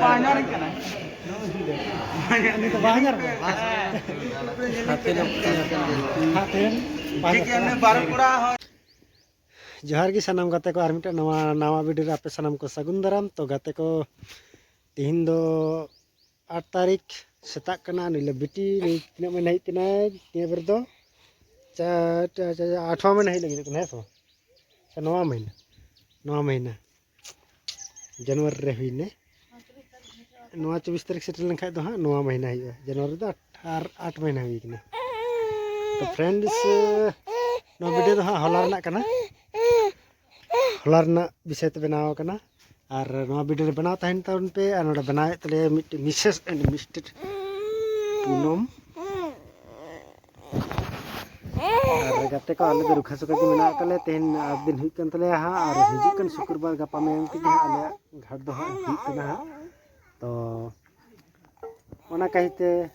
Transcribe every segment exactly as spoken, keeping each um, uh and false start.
ᱵᱟᱦᱧᱟᱨ ᱠᱟᱱᱟ᱾ ᱩᱱᱤ ᱫᱚ ᱵᱟᱦᱧᱟᱨ ᱠᱟᱱᱟ᱾ ᱦᱟᱛᱮᱱ ᱴᱷᱤᱠ ᱜᱮᱭᱟ, ᱩᱱᱤ ᱵᱟᱨᱚ ᱠᱚᱲᱟ ᱦᱚᱸ᱾ ᱡᱚᱦᱟᱨ ᱜᱮ ᱥᱟᱱᱟᱢ ᱜᱟᱛᱮ ᱠᱚ, ᱟᱨ ᱢᱤᱫᱴᱮᱱ ᱱᱟᱣᱟ, ᱱᱟᱣᱟ ᱵᱷᱤᱰᱤᱭᱳ ᱨᱮ ᱟᱯᱮ ᱥᱟᱱᱟᱢ ᱠᱚ ᱥᱟᱹᱜᱩᱱ ᱫᱟᱨᱟᱢ᱾ ᱛᱚ ᱜᱟᱛᱮ ᱠᱚ, ᱛᱤᱦᱤᱧ ᱫᱚ ᱟᱴ ᱛᱟᱹᱨᱤᱠᱷ ᱥᱮᱛᱟᱜ ᱠᱟᱱᱟ᱾ ᱱᱩᱭ ᱞᱮ ᱵᱤᱴᱤ, ᱱᱩᱭ ᱛᱤᱱᱟᱹᱜ ᱢᱟᱹᱦᱱᱟᱹ ᱦᱩᱭᱩᱜ ᱠᱟᱱᱟᱭ ᱱᱤᱭᱟᱹ ᱵᱟᱨ ᱫᱚ? ᱪᱟᱨ, ᱪᱟᱨ, ᱪᱟᱨ, ᱟᱴᱷᱣᱟ ᱢᱟᱹᱦᱱᱟᱹ ᱦᱩᱭᱩᱜ ᱞᱟᱹᱜᱤᱫ ᱠᱟᱱᱟ, ᱦᱮᱸ ᱥᱮ ᱵᱟᱝ? ᱥᱮ ᱱᱚᱣᱟ ᱢᱟᱹᱦᱱᱟᱹ? ᱱᱚᱣᱟ ᱢᱟᱹᱦᱱᱟᱹ᱾ ᱡᱟᱱᱩᱣᱟᱨᱤ ᱨᱮ ᱦᱩᱭᱱᱟ᱾ ᱱᱚᱣᱟ ᱪᱚᱵᱵᱤᱥ ᱛᱟᱹᱨᱤᱠᱷ ᱥᱮᱴᱮᱨ ᱞᱮᱱᱠᱷᱟᱡ ᱫᱚ ᱦᱟᱸᱜ ᱱᱚᱣᱟ ᱢᱟᱹᱦᱱᱟᱹ ᱦᱩᱭᱩᱜᱼᱟ᱾ ᱡᱟᱱᱩᱣᱟᱨᱤ ᱫᱚ ᱟᱴ, ᱟᱨ ᱟᱴ ᱢᱟᱹᱦᱱᱟᱹ ᱦᱩᱭ ᱠᱟᱱᱟ᱾ ᱛᱚ ᱯᱷᱨᱮᱱᱰᱥ, ᱱᱚᱣᱟ ᱵᱷᱤᱰᱤᱭᱳ ᱫᱚ ᱦᱟᱸᱜ ᱦᱚᱞᱟ ᱨᱮᱱᱟᱜ ᱠᱟᱱᱟ᱾ ᱦᱚᱞᱟ ᱨᱮᱱᱟᱜ ᱵᱤᱥᱚᱭ ᱛᱮ ᱵᱮᱱᱟᱣ ᱠᱟᱱᱟ᱾ ᱟᱨ ᱱᱚᱣᱟ ᱵᱷᱤᱰᱤᱭᱳ ᱨᱮ ᱵᱮᱱᱟᱣ ᱛᱟᱦᱮᱱ ᱛᱟᱵᱚᱱ ᱯᱮ᱾ ᱟᱨ ᱱᱚᱰᱮ ᱵᱮᱱᱟᱣᱮᱫ ᱛᱟᱞᱮᱭᱟ ᱢᱤᱫᱴᱮᱱ ᱢᱤᱥᱮᱥ ᱮᱱᱰ ᱢᱤᱥᱴᱟᱨ ᱯᱩᱱᱚᱢ᱾ ᱟᱨ ᱜᱟᱛᱮ ᱠᱚ, ᱟᱞᱮ ᱫᱚ ᱨᱩᱠᱷᱟ ᱥᱩᱠᱷᱟ ᱜᱮ ᱢᱮᱱᱟᱜ ᱛᱟᱞᱮᱭᱟ᱾ ᱛᱮᱦᱮᱧ ᱟᱴ ᱫᱤᱱ ᱦᱩᱭᱩᱜ ᱠᱟᱱ ᱛᱟᱞᱮᱭᱟ ᱦᱟᱸᱜ, ᱟᱨ ᱦᱤᱡᱩᱜ ᱠᱟᱱ ᱥᱩᱠᱨᱵᱟᱨ, ᱜᱟᱯᱟ ᱢᱮᱭᱟᱝ ᱛᱮᱜᱮ ᱦᱟᱸᱜ ᱟᱞᱮᱭᱟᱜ ᱜᱷᱟᱴ ᱫᱚ ᱦᱟᱸᱜ ᱦᱩᱭᱩᱜ ᱠᱟᱱᱟ ᱦᱟᱸᱜ᱾ ᱛᱚ ᱚᱱᱟ ᱠᱟᱹᱦᱤᱛᱮ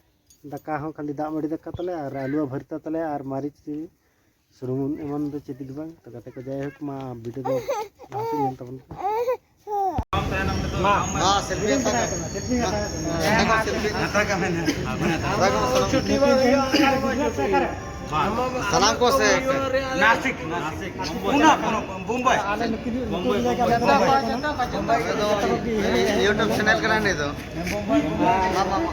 ᱫᱟᱠᱟ ᱦᱚᱸ ᱠᱷᱟᱹᱞᱤ ᱫᱟᱜ ᱢᱟᱹᱰᱤ ᱫᱟᱠᱟ ᱛᱟᱞᱮ, ᱟᱨ ᱟᱹᱞᱩ ᱵᱷᱟᱹᱨᱛᱟ ᱛᱟᱞᱮ, ᱟᱨ ᱢᱟᱹᱨᱤᱪ ᱥᱩᱱᱩᱢ ᱮᱢᱟᱱ ᱫᱚ ᱪᱮᱫ ᱜᱮ ᱵᱟᱝ᱾ ᱛᱚ ᱜᱟᱛᱮ ᱠᱚ, ᱡᱟᱭᱦᱳᱠ, ᱢᱟ ᱵᱷᱤᱰᱤᱭᱳ ᱫᱚ ᱞᱟᱦᱟ ᱥᱮᱫ ᱧᱮᱞ ᱛᱟᱵᱚᱱ ᱯᱮ᱾ ᱢᱟ, ᱢᱟ, ᱥᱮᱞᱯᱷᱤ ᱦᱟᱛᱟᱣ ᱠᱟᱜ ᱢᱮ᱾ ᱥᱮᱞᱯᱷᱤ ᱦᱟᱛᱟᱣ ᱠᱟᱜ ᱢᱮ᱾ ᱦᱟᱛᱟᱣ ᱠᱟᱜ ᱢᱮ᱾ ᱦᱟᱛᱟᱣ ᱠᱟᱜ ᱢᱮ᱾ ᱪᱷᱩᱴᱤ ᱵᱟᱝ ᱦᱩᱭᱩᱜᱼᱟ, ᱚᱱᱟ ᱨᱮ ᱵᱤᱡᱽᱱᱮᱥ ᱥᱮ ᱚᱠᱟᱨᱮ? ᱥᱟᱱᱟᱢ ᱠᱚ ᱥᱮ? ᱱᱟᱥᱤᱠ, ᱱᱟᱥᱤᱠ, ᱵᱳᱢᱵᱟᱭ᱾ ᱯᱩᱱᱟ, ᱯᱩᱱᱟ, ᱵᱳᱢᱵᱟᱭ᱾ ᱵᱳᱢᱵᱟᱭ, ᱵᱳᱢᱵᱟᱭ᱾ ᱟᱞᱮ ᱫᱚ YouTube ᱪᱮᱱᱮᱞ ᱠᱟᱱᱟ ᱱᱤᱭᱟᱹ ᱫᱚ᱾ ᱢᱟ, ᱢᱟ, ᱢᱟ᱾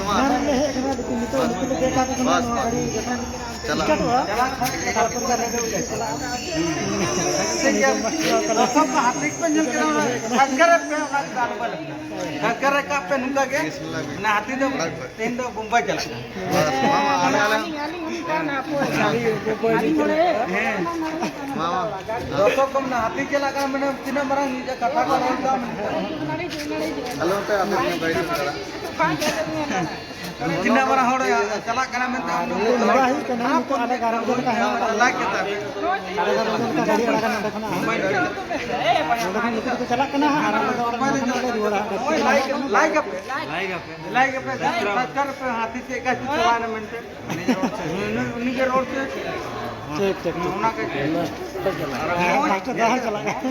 ᱢᱟ᱾ ᱚᱱᱟ ᱨᱮᱞᱮ ᱦᱮᱡ ᱠᱟᱱᱟ, ᱞᱮᱠᱤᱱ ᱱᱤᱛᱚᱜ ᱱᱩᱠᱩ ᱞᱮ ᱫᱮᱠᱷᱟ ᱠᱚ ᱠᱟᱱᱟ, ᱵᱟᱥ, ᱱᱚᱣᱟ ᱵᱟᱥ᱾ ᱜᱟᱹᱰᱤ ᱡᱚᱠᱷᱚᱱ ᱪᱟᱞᱟᱜ᱾ ᱛᱟᱨᱯᱚᱨ ᱜᱟᱹᱰᱤ ᱨᱮ ᱪᱟᱞᱟᱜᱼᱟ᱾ ᱴᱷᱤᱠ ᱜᱮᱭᱟ᱾ ᱫᱚᱨᱥᱚᱠ ᱠᱚ ᱦᱟᱹᱛᱤ ᱠᱚ ᱧᱮᱞ ᱠᱮᱫᱟ, ᱚᱱᱟ ᱥᱟᱡᱽᱜᱟᱨ ᱨᱮ ᱯᱮ, ᱚᱱᱟ ᱪᱮᱛᱟᱱ ᱨᱮ ᱯᱮ᱾ ᱥᱟᱡᱽᱜᱟᱨ ᱨᱟᱠᱟᱵ ᱯᱮ ᱱᱚᱝᱠᱟ ᱜᱮ᱾ ᱚᱱᱟ ᱦᱟᱹᱛᱤ ᱫᱚ ᱛᱮᱦᱮᱧ ᱫᱚ ᱵᱳᱢᱵᱟᱭ ᱪᱟᱞᱟᱜ ᱠᱟᱱᱟ᱾ ᱵᱟᱥ, ᱢᱟ, ᱢᱟ, ᱟᱞᱮ, ᱟᱞᱮ᱾ ᱟᱹᱞᱤᱧ, ᱟᱹᱞᱤᱧ ᱦᱚᱸᱞᱤᱧ ᱛᱟᱦᱮᱱᱟ, ᱦᱟᱯᱳᱭ᱾ ᱟᱹᱞᱤᱧ ᱱᱚᱰᱮ᱾ ᱦᱮᱸ᱾ ᱢᱟ, ᱢᱟ᱾ ᱫᱚᱨᱥᱚᱠ ᱠᱚ ᱢᱮᱱᱟ, ᱦᱟᱹᱛᱤ ᱪᱟᱞᱟᱜ ᱠᱟᱱᱟ, ᱢᱟᱱᱮ ᱛᱤᱱᱟᱹᱜ ᱢᱟᱨᱟᱝ ᱠᱟᱛᱷᱟ ᱠᱚ ᱨᱚᱲ ᱮᱫᱟ, ᱢᱮᱱᱛᱮ᱾ ᱟᱞᱮ ᱚᱱᱛᱮ ᱟᱯᱮ ᱥᱮᱫ ᱜᱟᱹᱰᱤ ᱫᱚ ᱪᱟᱞᱟᱜᱼᱟ᱾ ᱛᱤᱱᱟᱹᱜ ᱢᱟᱨᱟᱝ ᱦᱚᱲ ᱪᱟᱞᱟᱜ ᱠᱟᱱᱟ ᱢᱮᱱᱛᱮ ᱟᱢ ᱫᱚ ᱱᱚᱝᱠᱟ ᱦᱩᱭᱩᱜ ᱠᱟᱱᱟ, ᱱᱤᱛᱚᱜ ᱟᱞᱮ ᱜᱟᱨᱚ ᱡᱚᱱ ᱞᱮᱠᱟ ᱦᱮᱱᱟᱜ ᱠᱟᱫᱟ᱾ ᱞᱟᱭᱤᱠ ᱠᱟᱛᱮ᱾ ᱟᱞᱮ ᱜᱟᱨᱚ ᱡᱚᱱ ᱞᱮᱠᱟ ᱜᱟᱹᱰᱤ ᱟᱲᱟᱜᱟ ᱱᱚᱰᱮ ᱠᱷᱚᱱᱟᱜ᱾ ᱱᱚᱰᱮ ᱠᱷᱚᱱ ᱱᱩᱠᱩ ᱫᱚᱠᱚ ᱪᱟᱞᱟᱜ ᱠᱟᱱᱟ ᱦᱟᱸᱜ, ᱟᱨ ᱟᱞᱮ ᱫᱚ ᱚᱸᱰᱮ ᱠᱷᱚᱱᱟᱜ ᱞᱮ ᱨᱩᱣᱟᱹᱲᱟ᱾ ᱞᱟᱭᱤᱠ ᱟᱯᱮ᱾ ᱞᱟᱭᱤᱠ ᱟᱯᱮ᱾ ᱥᱟᱵᱥᱠᱨᱟᱭᱤᱵ ᱯᱮ, ᱦᱟᱹᱛᱤ ᱪᱮᱫ ᱞᱮᱠᱟ ᱪᱟᱞᱟᱣ ᱮᱱᱟ ᱢᱮᱱᱛᱮ᱾ ᱩᱱᱤ ᱜᱮ ᱨᱚᱲ ᱦᱚᱪᱚᱭ ᱯᱮ᱾ ᱴᱷᱤᱠ, ᱴᱷᱤᱠ, ᱴᱷᱤᱠ᱾ ᱚᱱᱟ ᱠᱟᱹᱡ ᱢᱟᱥᱴᱟᱨ ᱫᱟᱫᱟ ᱪᱟᱞᱟᱜ ᱠᱟᱱᱟ᱾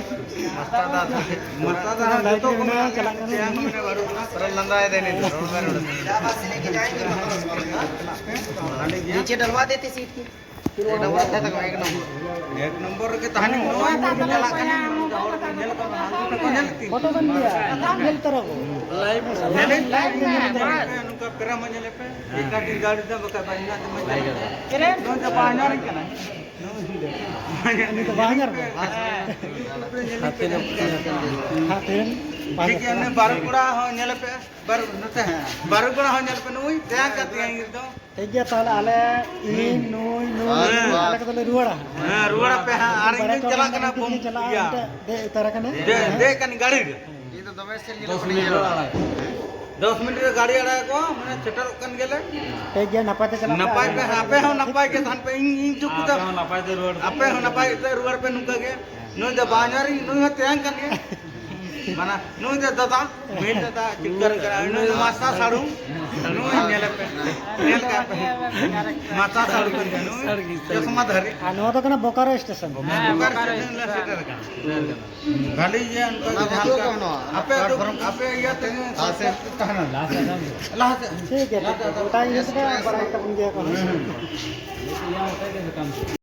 ᱢᱟᱥᱴᱟᱨ ᱫᱟᱫᱟ ᱡᱚᱛᱚ ᱠᱚ ᱢᱮᱱᱟ, ᱪᱟᱞᱟᱜ ᱠᱟᱱᱟ᱾ ᱪᱮᱫ ᱦᱚᱸ ᱢᱮᱱᱟ ᱵᱟᱹᱱᱩᱜ ᱠᱟᱱᱟ᱾ ᱯᱩᱨᱟᱹ ᱞᱟᱸᱫᱟᱭ ᱫᱟᱭ ᱱᱤᱛ ᱫᱚ᱾ नीचे डलवा देते सीट की। एक नंबर ᱛᱟᱦᱮᱸ ᱛᱟᱠᱚ, एक नंबर। एक नंबर ᱨᱮᱜᱮ ᱛᱟᱦᱮᱱ ᱦᱩᱭᱩᱜᱼᱟ᱾ ᱪᱟᱞᱟᱜ ᱠᱟᱱᱟ, ᱧᱮᱞ ᱠᱟᱜ ᱢᱮ, ᱧᱮᱞ ᱠᱟᱜ ᱢᱮ᱾ ᱯᱷᱳᱴᱳ ᱵᱮᱱ ᱞᱟᱹᱭᱟ, ᱧᱮᱞ ᱛᱚᱨᱟ ᱠᱚ᱾ ᱞᱟᱭᱤᱵᱷ ᱧᱮᱞ ᱞᱟᱭᱤᱵᱷ ᱧᱮᱞ ᱛᱚᱨᱟ ᱠᱚ᱾ ᱱᱚᱝᱠᱟ ᱯᱮᱨᱟ ᱢᱟ ᱧᱮᱞᱮ ᱯᱮ᱾ ᱮᱴᱟᱜ ᱜᱟᱹᱰᱤ ᱫᱚ ᱵᱟᱠᱷᱟᱡ ᱵᱟᱝ ᱧᱟᱢ ᱛᱟᱢᱟ᱾ ᱱᱚᱣᱟ ᱫᱚ ᱵᱟᱝ ᱧᱟᱢ ᱠᱟᱱᱟ᱾ ᱩᱱᱤ ᱫᱚ ᱵᱟᱝ ᱧᱟᱢ ᱠᱟᱱᱟ᱾ ᱦᱟᱛᱮᱱ ᱴᱷᱤᱠ ᱜᱮᱭᱟ, ᱩᱱᱤ ᱵᱟᱨᱩ ᱠᱚᱲᱟ ᱦᱚᱸ ᱧᱮᱞᱮ ᱯᱮ᱾ ᱵᱟᱨᱩ, ᱱᱚᱛᱮ ᱵᱟᱨᱩ ᱠᱚᱲᱟ ᱦᱚᱸ ᱧᱮᱞ ᱯᱮ, ᱱᱩᱭ ᱛᱮᱭᱟᱝ ᱠᱟᱛᱮ ᱮᱠᱫᱚᱢ᱾ ᱴᱷᱤᱠ ᱜᱮᱭᱟ, ᱛᱟᱦᱚᱞᱮ ᱟᱞᱮ, ᱤᱧ, ᱱᱩᱭ, ᱱᱩᱭ, ᱦᱮᱸ᱾ ᱟᱞᱮ ᱠᱚᱫᱚᱞᱮ ᱨᱩᱣᱟᱹᱲᱟ᱾ ᱦᱮᱸ, ᱨᱩᱣᱟᱹᱲ ᱟᱯᱮ ᱦᱟᱸᱜ, ᱟᱨ ᱤᱧ ᱫᱚᱧ ᱪᱟᱞᱟᱜ ᱠᱟᱱᱟ ᱵᱚᱢ ᱪᱟᱞᱟᱜᱼᱟ, ᱤᱭᱟᱹ᱾ ᱢᱤᱫᱴᱮᱡ ᱫᱮᱡ ᱩᱛᱟᱹᱨ ᱟᱠᱟᱱᱟ᱾ ᱫᱮᱡ, ᱫᱮᱡ ᱠᱟᱱ ᱜᱟᱹᱰᱤ ᱨᱮ᱾ ᱤᱧ ᱫᱚ ᱫᱚᱢᱮ ᱥᱮᱱ ᱜᱮ ᱫᱚᱥ ᱢᱤᱱᱤᱴ ᱨᱮ ᱟᱲᱟᱜ᱾ ᱫᱚᱥ ᱢᱤᱱᱤᱴ ᱨᱮ ᱜᱟᱹᱰᱤ ᱟᱲᱟᱜ ᱠᱚ, ᱢᱟᱱᱮ ᱥᱮᱴᱮᱨᱚᱜ ᱠᱟᱱ ᱜᱮᱭᱟᱞᱮ᱾ ᱴᱷᱤᱠ ᱜᱮᱭᱟ, ᱱᱟᱯᱟᱭ ᱛᱮ ᱪᱟᱞᱟᱜ ᱯᱮ᱾ ᱱᱟᱯᱟᱭ ᱯᱮ, ᱟᱯᱮ ᱦᱚᱸ ᱱᱟᱯᱟᱭ ᱜᱮ ᱛᱟᱦᱮᱱ ᱯᱮ᱾ ᱤᱧ, ᱤᱧ ᱪᱩᱯ ᱠᱟᱛᱮ ᱟᱯᱮ ᱦᱚᱸ ᱱᱟᱯᱟᱭ ᱛᱮ ᱨᱩᱣᱟᱹᱲ ᱯᱮ᱾ ᱟᱯᱮ ᱦᱚᱸ ᱱᱟᱯᱟᱭ ᱛᱮ ᱨᱩᱣᱟᱹᱲ ᱯᱮ ᱱᱚᱝᱠᱟ ᱜᱮ᱾ ᱱᱩᱭ ᱫᱚ ᱵᱟᱧᱟᱨᱤ, ᱱᱩᱭ ᱦᱚᱸ ᱛᱮᱭᱟᱝ ᱠᱟᱱ ᱜᱮᱭᱟ᱾ ᱢᱟᱱᱟ, ᱱᱩᱭ ᱫᱚ ᱫᱟᱫᱟ, ᱢᱟᱹᱭ ᱫᱟᱫᱟ, ᱪᱤᱠᱟᱹᱨ ᱠᱟᱱᱟ, ᱱᱩᱭ ᱫᱚ ᱢᱟᱥᱟ ᱥᱟᱹᱲᱩ, ᱱᱩᱭ ᱧᱮᱞᱮ ᱯᱮ, ᱧᱮᱞ ᱠᱟᱜ ᱯᱮ, ᱢᱟᱥᱟ ᱥᱟᱹᱲᱩ ᱠᱟᱱ ᱜᱮᱭᱟ, ᱱᱩᱭ ᱪᱚᱥᱢᱟ ᱫᱷᱟᱨᱤ᱾ ᱟᱨ ᱱᱚᱣᱟ ᱫᱚ ᱠᱟᱱᱟ ᱵᱳᱠᱟᱨᱳ ᱥᱴᱮᱥᱚᱱ᱾ ᱵᱳᱠᱟᱨᱳ ᱥᱴᱮᱥᱚᱱ ᱞᱮ ᱥᱮᱴᱮᱨ ᱟᱠᱟᱱᱟ᱾ ᱠᱷᱟᱹᱞᱤ ᱤᱭᱟᱹ ᱚᱱᱠᱟ ᱜᱮ ᱡᱟᱦᱟᱸ ᱞᱮᱠᱟ ᱟᱯᱮ ᱟᱹᱛᱩ, ᱟᱯᱮ ᱤᱭᱟᱹ ᱛᱮᱜᱮ ᱞᱟᱦᱟ ᱥᱮᱫ ᱛᱟᱦᱮᱱᱟ, ᱞᱟᱦᱟ ᱥᱮᱫ᱾ ᱴᱷᱤᱠ ᱜᱮᱭᱟ, ᱴᱷᱤᱠ ᱜᱮᱭᱟ, ᱜᱚᱴᱟ ᱤᱭᱟᱹ ᱛᱮᱫᱚ ᱵᱟᱲᱟᱭ ᱛᱟᱵᱚᱱ ᱜᱮᱭᱟ ᱠᱚ᱾ ᱦᱩᱸ, ᱦᱩᱸ᱾